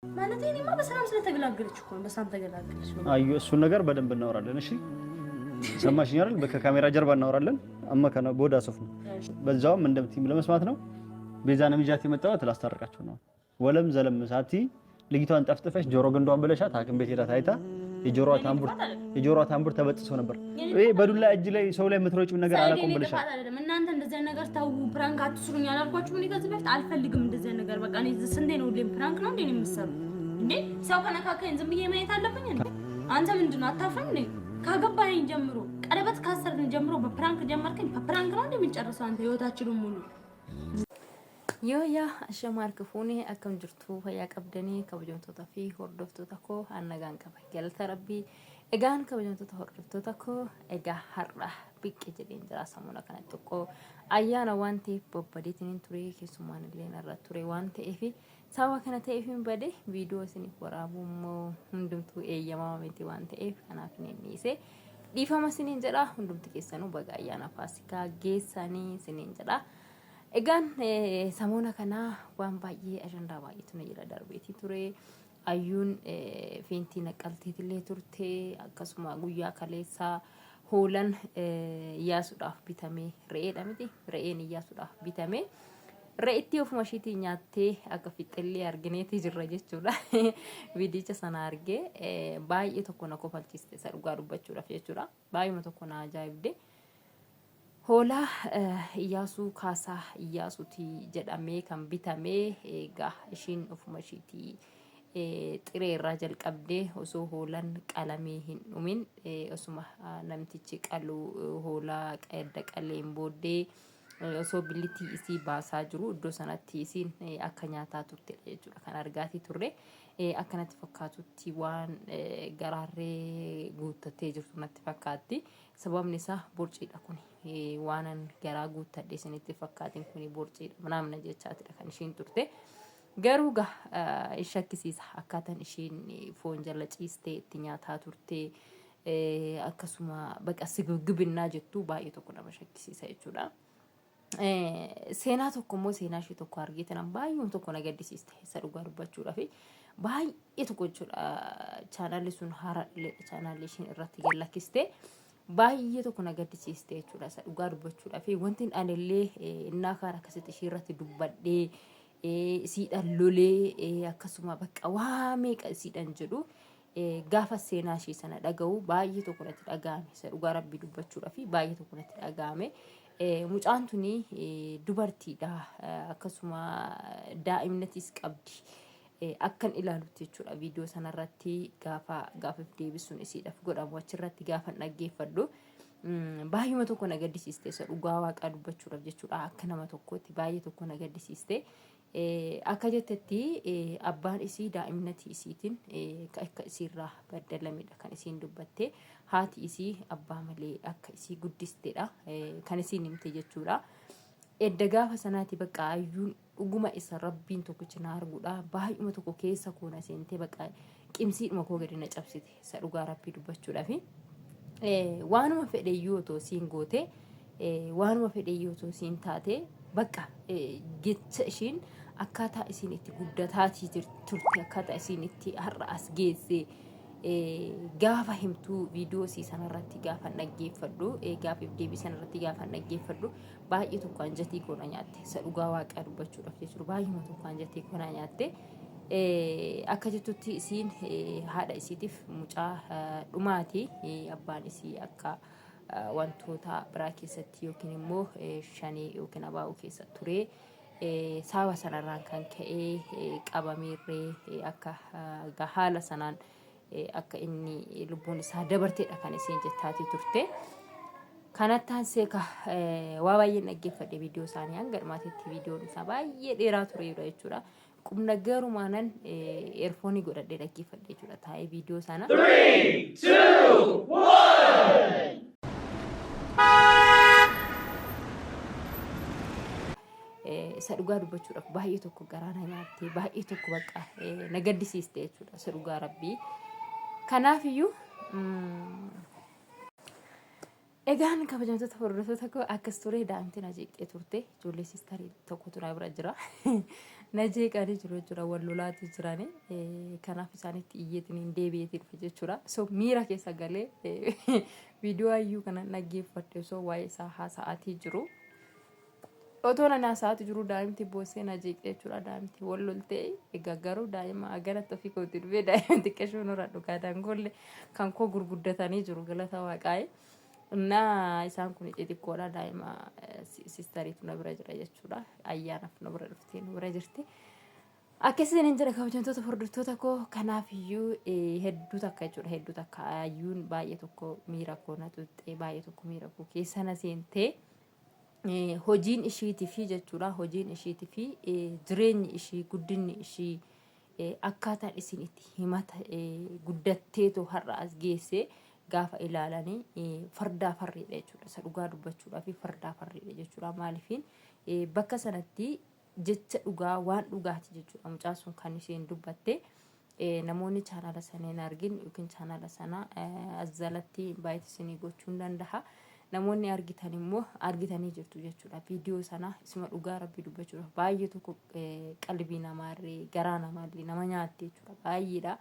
ማለት እኔማ በሰላም ስለተገላገለች እኮ ነው። በሰላም ተገላገለች። አዩ እሱን ነገር በደንብ እናወራለን። እሺ ሰማሽኝ አይደል? ከካሜራ ጀርባ እናወራለን። አማካና ቦዳ ሶፍ ነው። በዛውም እንደምትይም ለመስማት ነው። ቤዛንም ይዣት የመጣሁት ላስታርቃችሁ ነው። ወለም ዘለም ሳቲ ልጅቷን ጠፍጥፈሽ ጆሮ ግንዷን ብለሻት ሐኪም ቤት ሄዳ ታይታ የጆሮዋ ታምቡር የጆሮዋ ታምቡር ተበጥሶ ነበር። ይሄ በዱላ እጅ ላይ ሰው ላይ የምትሮጪው ነገር አላቆም ብለሻል። እናንተ እንደዚህ ነገር ተው፣ prank አትስሩኝ አላልኳችሁም? እኔ ከዚህ በፊት አልፈልግም እንደዚህ ነገር። በቃ እኔ ስንቴ ነው ሁሌም prank ነው እንዴ የምትሰሩ እንዴ? ሰው ከነካከኝ ዝም ብዬ ማየት አለብኝ እንዴ? አንተ ምንድን ነው አታፍርም እንዴ? ካገባኸኝ ጀምሮ ቀለበት ካሰርን ጀምሮ በ prank ጀመርከኝ። በ prank ነው እንዴ የምንጨርሰው አንተ ህይወታችንን ሙሉ? Yooyyaa ashamaa harka fuunee akkam jirtu fayyaa qabdanii kabajamtoota fi hordoftoota koo nagaan qaba galata rabbii egaan kabajamtoota hordoftoota koo egaa har'a biqqe jedheen jira samuuna kana xiqqoo ayyaana waan ta'eef babbadeetiin ture keessumaan illee narra ture waan ta'eef sababa kana ta'eef hin bade viidiyoo isiniif waraabuu immoo hundumtuu eeyyamamaa miti waan ta'eef kanaaf hin dhiise dhiifama isiniin jedha hundumti keessanuu baga ayyaana faasikaa geessanii isiniin jedha. Egaan samoona kana waan baay'ee ajandaa baay'eetu na jala darbeetii ture. Ayyuun feentii naqqalteetillee turte akkasuma guyyaa kaleessaa hoolan iyyaasuudhaaf bitame re'eedha miti re'een iyyaasuudhaaf bitame re'ittii ofuma ishiitii nyaattee akka fixxillee argineetii jirra jechuudha. Viidicha sana argee baay'ee tokko na kofalchiiste isa dhugaa dubbachuudhaaf jechuudha. Baay'uma tokko na ajaa'ibde. Hoolaa Iyyaasuu Kaasaa Iyyaasuuti jedhamee kan bitame egaa ishiin ofuma ishiitii xiree irraa jalqabdee osoo hoolaan qalamee hin dhumin osuma namtichi qalu hoolaa edda qaleen booddee osoo billitii isii baasaa jiru iddoo sanatti isiin akka nyaataa turtedha jechuudha kan argaatii turre. Akka natti fakkaatutti waan garaarree guuttattee jirtu natti fakkaatti. Sababni isaa borciidha kuni. Waanan garaa guuttadhe isinitti fakkaatin kuni borciidha manaamna jechaatidha kan ishiin turte. Garuu gaa hin shakkisiisa akkaataan ishiin foon jala ciistee itti nyaataa turte akkasuma baqa sigibgibinnaa jettu baay'ee tokko nama shakkisiisa jechuudha. Seenaa tokko immoo seenaa ishee tokko argee tanan baay'ee tokko na gaddisiiste isa dhugaa dubbachuudhaaf baay'ee tokko jechuudha chaanaalli sun haaraadha chaanaalli ishiin irratti gad lakkiste baay'ee tokko na gaddisiiste jechuudha isa dhugaa dubbachuudhaaf wanti anillee innaa kaan akkasitti ishii irratti dubbadhee isiidhaan lolee akkasuma bakka waa meeqa isiidhaan jedhu gaafa seenaa ishee sana dhaga'u baay'ee tokko natti dhaga'ame isa dhugaa rabbii dubbachuudhaaf baay'ee tokko natti dhaga'ame. Mucaan tuni dubartiidha akkasuma daa'imnatis qabdi. Akkan ilaalutti jechuudha viidiyoo sanarratti gaafa gaafiif deebisuun isiidhaaf godhamu achirratti gaafa dhaggeeffadhu baay'uma tokko na gaddisiiste isa dhugaa waaqaa dubbachuudhaaf jechuudha akka nama tokkootti baay'ee tokko na gaddisiiste. Akka jettetti abbaan isii daa'imnati isiitiin akka isiirraa baddalamedha kan isiin dubbatte. Haati isii abbaa malee akka isii guddistedha kan isiin himte jechuudha. Edda gaafa sanaati bakka ayyuun dhuguma isa rabbiin tokkicha na arguudha baay'uma tokko keessa koo na seentee bakka qimsiidhuma koo gadi na cabsite isa dhugaa rabbii dubbachuudhaafi. Waanuma fedheyyuu otoo isiin goote waanuma fedheyyuu otoo isiin taate bakka jecha ishiin akkaataa isiin itti guddataatii turte akkaataa isiin itti har'a as geesse gaafa himtuu viidiyoo isii sanarratti gaafa dhaggeeffadhu gaafiif deebii sanarratti gaafa dhaggeeffadhu baay'ee tokko anjatii koo na nyaatte isa dhugaa waaqaa dubbachuudhaaf jechuudha baay'ee tokko anjatii koo na nyaatte. Akka jettutti isiin haadha isiitiif mucaa dhumaati abbaan isii akka wantoota biraa keessatti yookiin immoo shanee yookiin abaa'uu keessa ture. Sababa sanarraan kan ka'e qabameerree akka haala sanaan akka inni lubbuun isaa dabarteedha kan isiin jettaatii turte. Kanatti aansee ka waa baay'een dhaggeeffadhe viidiyoo isaanii hanga dhumaatitti viidiyoon isaa baay'ee dheeraa tureera jechuudha. Qubna garumaanan eerfoonii godhadhee dhaggeeffadhe jechuudha taa'ee viidiyoo sana. 3, 2, 1. Isa dhugaa dubbachuudhaaf baay'ee tokko garaa na nyaatte baay'ee tokko bakka na gaddisiiste jechuudha isa dhugaa rabbii. Kanaafiyyuu egaan kabajamtoota hordoftoota koo akkas ture daa'imti na jeeqxee turte ijoollee siistarii tokkotu na bira jira. Na jeeqanii jiru jechuudha wal lolaati jirani. Kanaaf isaanitti iyyeetiin hin deebi'eetii dhufe jechuudha. So miira keessa galee viidiyoo ayyuu kana dhaggeeffadhe osoo waa'ee isaa haasa'aatii jiru. Otoo nan haasa'aati jiru daa'imti boossee na jeeqxe jechuudha. Daa'imti wal loltee egaa garuu daa'ima aganatti ofii kootti dhufee daa'ima xiqqashuu nurra dhugaa dangolle kan koo gurguddatanii jiru galata waaqaa'ee. Innaa isaan kun xixiqqoodha daa'ima sistariitu na bira jira jechuudha. Ayyaanaaf na bira dhuftee nu bira jirti. Akkasiin hin jira kabajamtoota hordoftoota koo kanaaf iyyuu hedduu takka jechuudha hedduu takka ayyuun baay'ee tokko miira koo na xuxxee baay'ee tokko miira koo keessa na seentee hojiin ishiitii fi jechuudha hojiin ishiitii fi jireenyi ishii guddinni ishii akkaataan isin itti himata guddatteetoo har'a as geesse gaafa ilaalanii fardaa farriidha jechuudha. Isa dhugaa dubbachuudhaa fi fardaa farriidha jechuudha. Maaliifiin bakka sanatti jecha dhugaa waan dhugaati jechuudha. Mucaan sun kan isheen dubbatte namoonni chaanaala sana hin argin yookiin chaanaala sana as jalatti baay'ee isinii gochuu hin danda'a. Namoonni argitan immoo argitanii jirtu jechuudha. Viidiyoo sana isuma dhugaa rabbii dubbachuudhaaf baay'ee tokko qalbii namaarree garaa namaallee nama nyaatti jechuudha. Baay'eedha.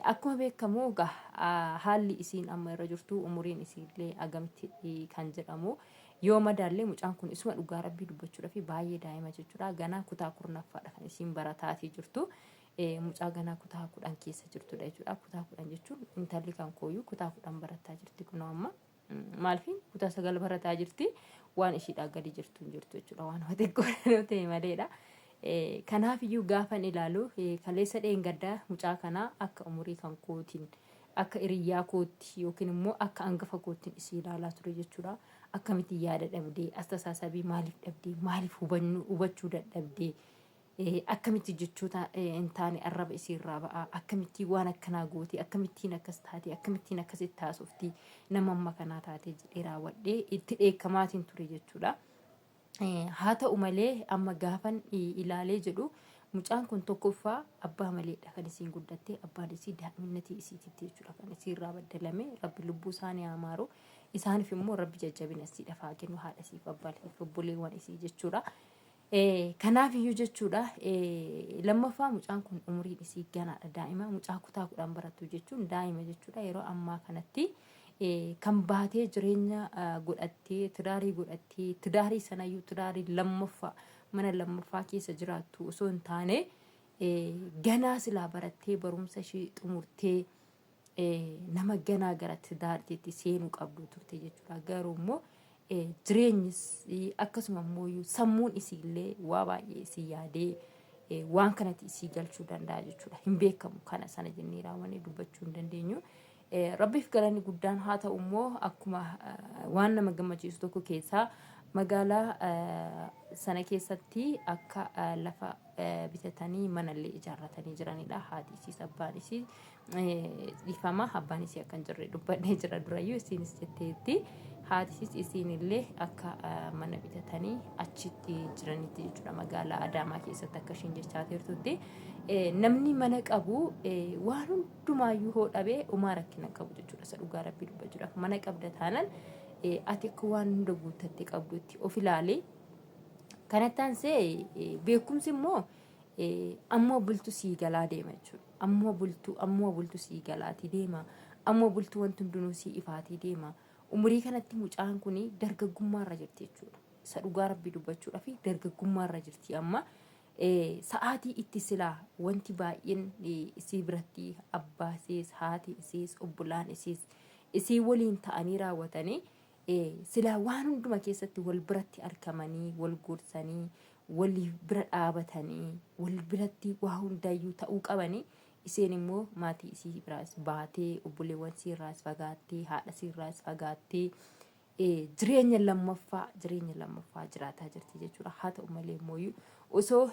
Akkuma beekamu egaa haalli isiin amma irra jirtu umuriin isiillee agamitti kan jedhamu yoo madaallee mucaan kun isuma dhugaa rabbii dubbachuudhaaf baay'ee daa'ima jechuudha. Ganaa kutaa kurnaffaadha kan isiin barataatii jirtu. Mucaa ganaa kutaa 10 keessa jirtudha jechuudha. Kutaa 10 jechuun intalli kan kooyyuu kutaa 10 barataa jirti kunoo amma. Maaliif kutaa 9 barataa jirti waan ishiidhaa gadi jirtu hin jirtu jechuudha waan xiqqoo ta'e maleedha. Kanaaf iyyuu gaafan ilaalu kaleessa dheengaddaa mucaa kanaa akka umurii kan kootiin akka hiriyyaa kootti yookiin immoo akka hangafa koottiin isii ilaalaa ture jechuudha. Akkamitti yaada dhabdee astasaasabii maaliif dhabdee maaliif hubachuu dadhabdee Akkamitti jechoota hin taane arraba isiirraa ba'a? Akkamittiin waan akkanaa gooti? Akkamittiin akkas taate? Akkamittiin akkasitti haasofti? Nama amma kanaa taate jedhee raawwadhee itti dheekkamaatiin ture jechuudha. Haa ta'u malee amma gaafan ilaalee jedhu mucaan kun tokkoffaa abbaa maleedha kan isiin guddatte abbaan isii daa'imnatii isiititti jechuudha kan isiirraa baddalame rabbi lubbuu isaanii haa maaru isaaniif immoo rabbi jajjabina isiidhaaf haa kennu haadha isiif abbaa isiif obboleewwan isii jechuudha. Kanaaf iyyuu jechuudha lammaffaa mucaan kun umuriin isii ganaadha daa'ima mucaa kutaa 10 barattu jechuun daa'ima jechuudha yeroo ammaa kanatti kan baatee jireenya godhattee tidaarii godhattee tidaarii sanayyuu tidaarii lammaffaa mana lammaffaa keessa jiraattu osoo hin taane ganaa silaa barattee barumsa ishii xumurtee nama ganaa gara tidaartiitti seenuu qabdu turte jechuudha. Garuu immoo jireenyis akkasuma immoo sammuun isiillee waa baay'ee isii yaadee waan kanatti isii galchuu danda'a jechuudha. Hin beekamu kana sana jennee raawwannee dubbachuu hin dandeenyu. Rabbiif galanni guddaan haa ta'u immoo akkuma waan nama gammachiisu tokko keessaa magaalaa sana keessatti akka lafa bitatanii manallee ijaarratanii jiranidha. Haati isiis abbaan isii dhiifama abbaan isii akka hin jirre dubbadhee jira durayyuu isiinis jetteetti. Haati isiis isiinillee akka mana bitatanii achitti jiranitti jechuudha magaalaa Adaamaa keessatti akka ishiin jechaa jirtutti. Namni mana qabu waan hundumaayyuu hoo dhabee umaa rakkina qabu jechuudha. Isa dhugaa rabbii dubbachuudhaaf mana qabda taanan ati akka waan hunda guuttatte qabdutti of ilaali. Kanatti aansee beekumsi immoo ammoo bultu sii galaa deema jechuudha. Ammoo bultu ammoo bultu sii galaatii deema. Ammoo bultu wanti hundinuu sii ifaatii deema. Umurii kanatti mucaan kun dargaggummaarra jirti jechuudha. Isa dhugaa rabbii dubbachuudhaaf dargaggummaarra jirti amma. Sa'aatii itti silaa wanti baay'een isii biratti abbaa isiis haati isiis obbolaan isiis isii waliin ta'anii raawwatanii Silaa waan hunduma keessatti wal biratti argamanii, wal gorsanii, waliif bira dhaabatanii, wal biratti waa hundayyuu ta'uu qabanii isheen immoo maatii isii biraas baatee, obboleewwan isii irraas fagaattee, haadha isii irraas fagaattee jireenya lammaffaa jireenya lammaffaa jiraataa jirti jechuudha. Haa ta'u malee immoo osoo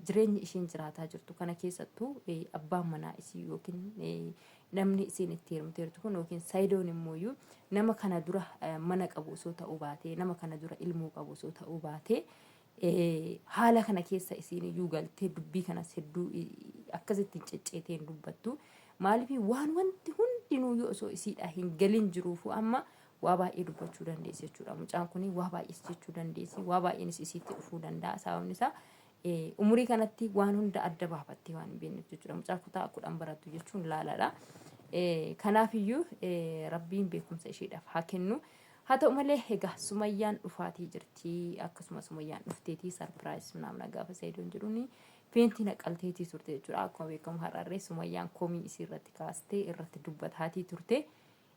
jireenyi isheen jiraataa jirtu kana keessattuu abbaan manaa isii yookiin Namni isiin itti heerumteertu kun yookiin Sayidoon immooyyuu nama kana dura mana qabu osoo ta'uu baatee nama kana dura ilmoo qabu osoo ta'uu baatee haala kana keessa isiin iyyuu galtee dubbii kanas hedduu akkasitti hin cecceetee hin dubbattu. Maaliif waan wanti hundinuuyyuu osoo isiidhaa hin galin jiruufuu amma waa baay'ee dubbachuu dandeessi jechuudha. Mucaan kun waa baay'ees jechuu dandeessi waa baay'eenis isiitti dhufuu danda'a. Sababni isaa Umurii kanatti waan hunda adda baafattee waan hin beekneef jechuudha. Mucaa kutaa 10 barattu jechuun laalaadha. Kanaafiyyuu Rabbiin beekumsa isheedhaaf haa kennu. Haa ta'u malee egaa Sumayyaan dhufaatii jirti. Akkasuma Sumayyaan dhufteetii sarpiraayis naamna gaafa Sayidoon jedhuun feentii naqalteetii turte jechuudha. Akkuma beekamu har'arree Sumayyaan komii isii irratti kaastee irratti dubbataatii turte.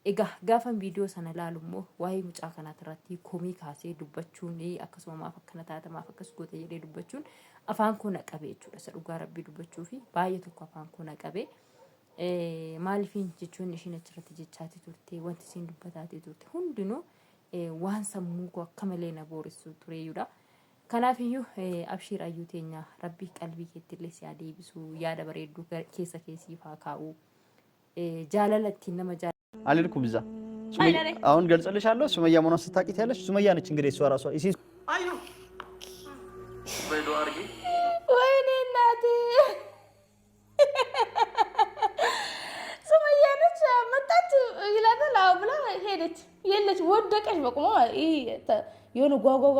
Egaa gaafan viidiyoo sana laalu immoo waa'ee mucaa kanaatirratti komii kaasee dubbachuun akkasuma maaf akkana taata maaf akkas goota jedhee dubbachuun afaan koo na qabe jechuudha. Isa dhugaa rabbii dubbachuu fi baay'ee tokko afaan koo na qabe. Maaliifiin jechuun ishiin achirratti jechaati turte wanti isiin dubbataatii turte hundinuu waan sammuu koo akka malee na booressu tureeyyuudha. Kanaafiyyuu abshiir ayyuu teenya rabbii qalbii keettillee si haa deebisu yaada bareedduu keessa kee siif haa kaa'u. jaalala ittiin nama አልልኩም እዛ አሁን ገልጽልሻለሁ። ሱመያ መሆኗን ስታውቂ ትያለሽ። ሱመያ ነች እንግዲህ እሷ ራሷ ወይኔ እናቴ ሱመያ ነች መጣች ይላታል። አዎ ብላ ሄደች። የለች ወደቀች። በቁሞ የሆነ ጓጓጓ